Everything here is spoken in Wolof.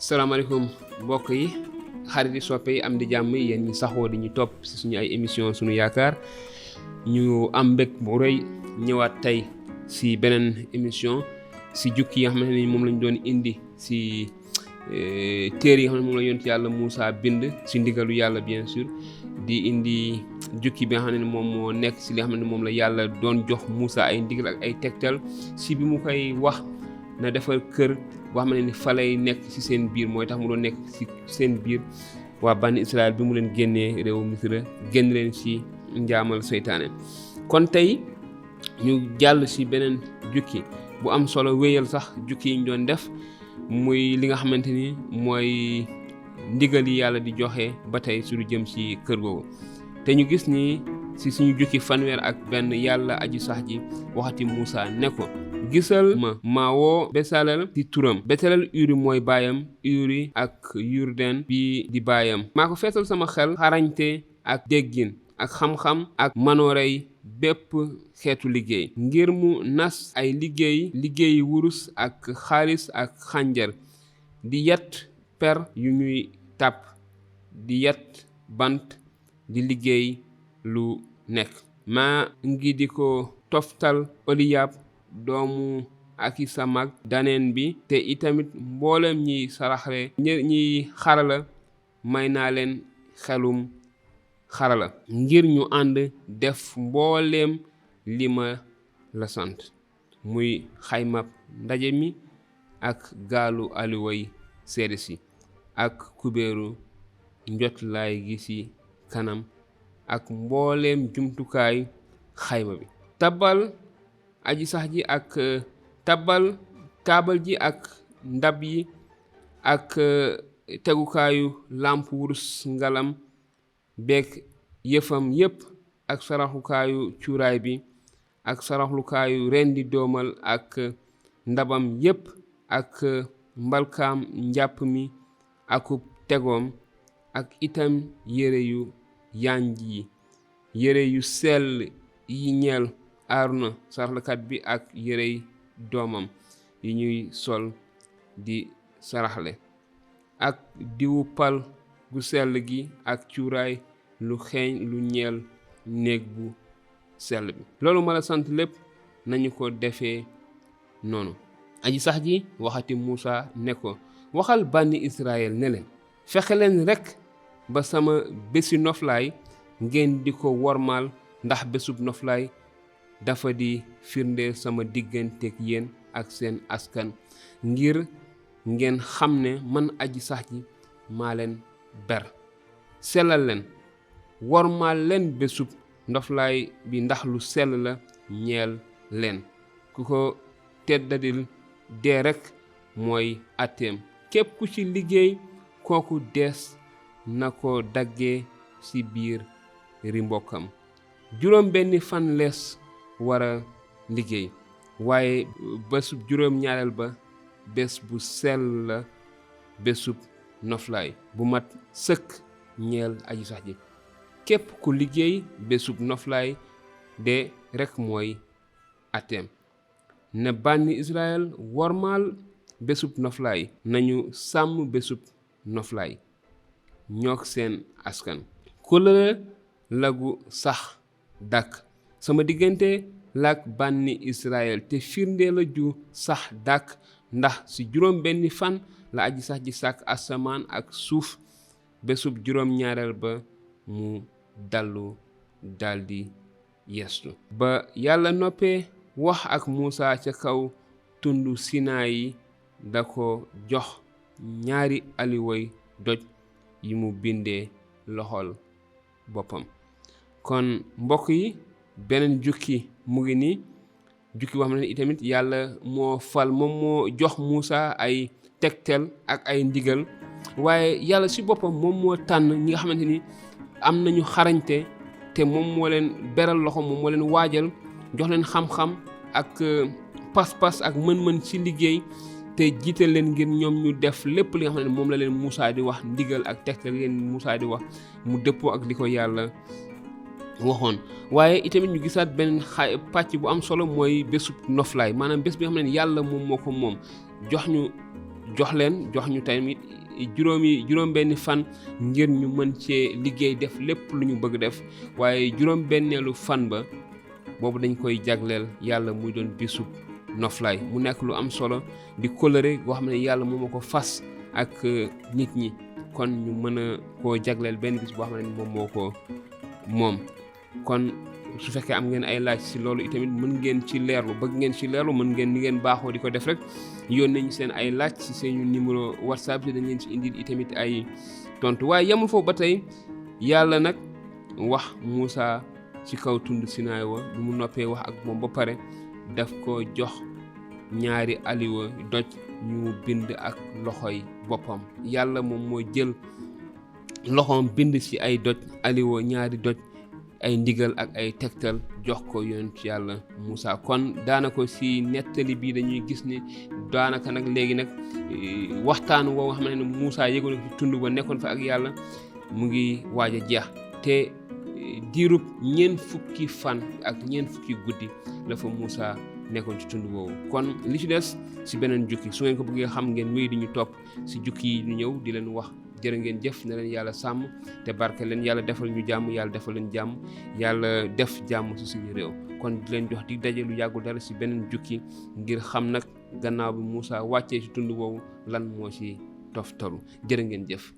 salaamaaleykum mbokk yi xarit yi soppe yi am di jàmm yi yéen ñi saxoo di ñu topp si suñu ay émission Sunu Yaakaar ñu am mbég bu rëy ñëwaat tey si beneen émission si jukki yi nga xamante ni moom lañ doon indi si téere yi nga xam ne moom la yonent yàlla Musaa bind si ndigalu yàlla bien sûr di indi jukki bi nga xam ne moom moo nekk si li nga xam ne moom la yàlla doon jox Musaa ay ndigal ak ay tegtal si bi mu koy wax na defal kër boo xam ne ni fa lay nekk ci seen biir mooy tax mu doon nekk ci seen biir waa bani Israël bi mu leen génnee réewu Misra génn leen ci njaamal seytaane. kon tey ñu jàll ci beneen jukki bu am solo wéyal sax jukki yi ñu doon def muy li nga xamante ni mooy ndigal yi yàlla di joxe ba tey su lu jëm ci kër googu te ñu gis ni ci suñu jukki fanweer ak benn yàlla aji sax ji waxati Musaa ne ko gisal ma woo Besalel ci turam. Besalel uri mooy baayam, uri ak Yudeen bi di baayam. maa ko feesal sama xel xareñte ak déggin ak xam-xam ak manoorey bépp xeetu liggéey ngir mu nas ay liggéeyi wurus ak xaalis ak xànjar di yet per yu ñuy tàpp di yet bant di liggéey lu nekk. maa ngi di ko toftal Oliyab doomu Ayisamaag Daneen bi te itamit mboolem ñiy saraxle ñiy xarala may naa leen xelum xarala ngir ñu ànd def mbooleem li ma la sant muy xaymab ndaje mi ak gaalu aliway seede si ak kubéeru njotlaay gi ci kanam ak mbooleem jumtukaay xayma bi. tabbal aji sax ji ak taabal ji ak ndab yi ak tegukaayu làmp wurus ngalam beeg yëfam yépp ak saraxukaayu cuuraay bi ak saraxlukaayu rendi-dóomal ak ndabam yépp ak mbalkaam njàpp mi akub tegoom ak itam yére yu yanj yi yére yu sell yi ñeel Aaruna saraxlekat bi ak yérey doomam yi ñuy sol di saraxle ak diwu pal gu sell gi ak cuuraay lu xeeñ lu ñeel néeg bu sell bi. loolu ma la sant lépp nañu ko defee noonu. aji sax ji waxati Musaa ne ko waxal bànni Israël ne leen fexe leen rekk ba sama bési noflaay ngeen di ko wormaal ndax bésub noflaay dafa di firndeel sama digganteeg yéen ak seen askan ngir ngeen xam ne man aji sax ji maa leen ber. sellal leen wormaal leen bésub ndoflaay bi ndax lu sell la ñeel leen ku ko teddadil dee rekk mooy atteem képp ku ci liggéey kooku dees na ko daggee ci biir ri mbokkam. juróom benni fan lees wara liggéey waaye bésub juróom ñaareel ba bés bu sell la bésub noflaay bu mat sëkk ñeel aji sax ji. képp ku liggéey bésub noflaay de rekk mooy ateem. ne bànni Israël wormaal bésub noflaay nañu sàmm bésub noflaay ñook seen askan. kóllëre lagu sax dàkk sama diggante laak bànni Israël te firnde la ju sax dàkk ndax ci juróom benni fan la aji sax ji sàkk asamaan ak suuf bésub juróom ñaareel ba mu daldi yeestu. ba yàlla noppee wax ak Musaa ca kaw tundu Sinaay yi da ko jox ñaari aliwoy doj yi mu bindee loxol boppam. kon mbokk yi beneen jukki mu ngi nii jukki boo xam ne itamit yàlla moo fal moom moo jox Musaa ay tegtal ak ay ndigal waaye yàlla ci boppam moom moo tànn ñi nga xamante ni am nañu xarañte te moom moo leen beral loxo moom moo leen waajal jox leen xam-xam ak pas-pas ak mën-mën ci liggéey te jiital leen ngir ñoom ñu def lépp li nga xam ne moom la leen Musaa di wax ndigal ak tegtal leen Musaa di wax mu dëppoo ak li ko yàlla waxoon. waaye itamit ñu gisaat benn pàcc bu am solo mooy bésub noflaay maanaam bés bi nga xam ne yàlla moom moo ko moom jox ñu jox ñu tamit juróom benni fan ngir ñu mën cee liggéey def lépp lu ñu bëgg def waaye juróom benneelu fan ba boobu dañ koy jagleel yàlla muy doon bisub noflaay mu nekk lu am solo di kóllëre goo xam ne yàlla moo ma ko fas ak nit ñi kon ñu mën a koo jagleel benn bis boo xam ne moom moo ko moom kon su fekkee am ngeen ay laaj ci loolu itamit mën ngeen ci leerlu bëgg ngeen ci leerlu mën ngeen ni ngeen baaxoo di ko def rek yónnee ñu seen ay laaj ci seen numéro WhatsApp bi dañ leen ci indil itamit ay tontu waaye yemul foofu ba tey yàlla nag wax Musaa ci kaw tund Sinaay wa bi mu noppee wax ak moom ba pare daf ko jox ñaari aliwa doj ñu bind ak loxoy boppam yàlla moom moo jël loxoom bind ci ay doj aliwa ñaari doj ay ndigal ak ay tegtal jox ko yonent yàlla Musaa kon daanaka ci nettali bi dañuy gis ni daanaka nag léegi nag waxtaan woo nga xam ne Musaa yëgoon na ci tund ba nekkoon fa ak yàlla mu ngi waaj a jeex te diirub ñeent fukki fan ak ñeent fukki guddi la fa Musaa nekkoon ci tund boobu kon li ci des ci beneen jukki su ngeen ko bëggee xam ngeen wéy di ñu topp ci jukki yi ñu ñëw di leen wax jërë ngeen jëf na leen yàlla sàmm te barke leen yàlla defal ñu jàmm yàlla defal leen jàmm yàlla def jàmm ci suñu réew kon di leen jox di daje lu yàggul dara ci beneen jukki ngir xam nag gannaaw bi Musaa wàccee ci tund boobu lan moo ci toftalu jërë ngeen jëf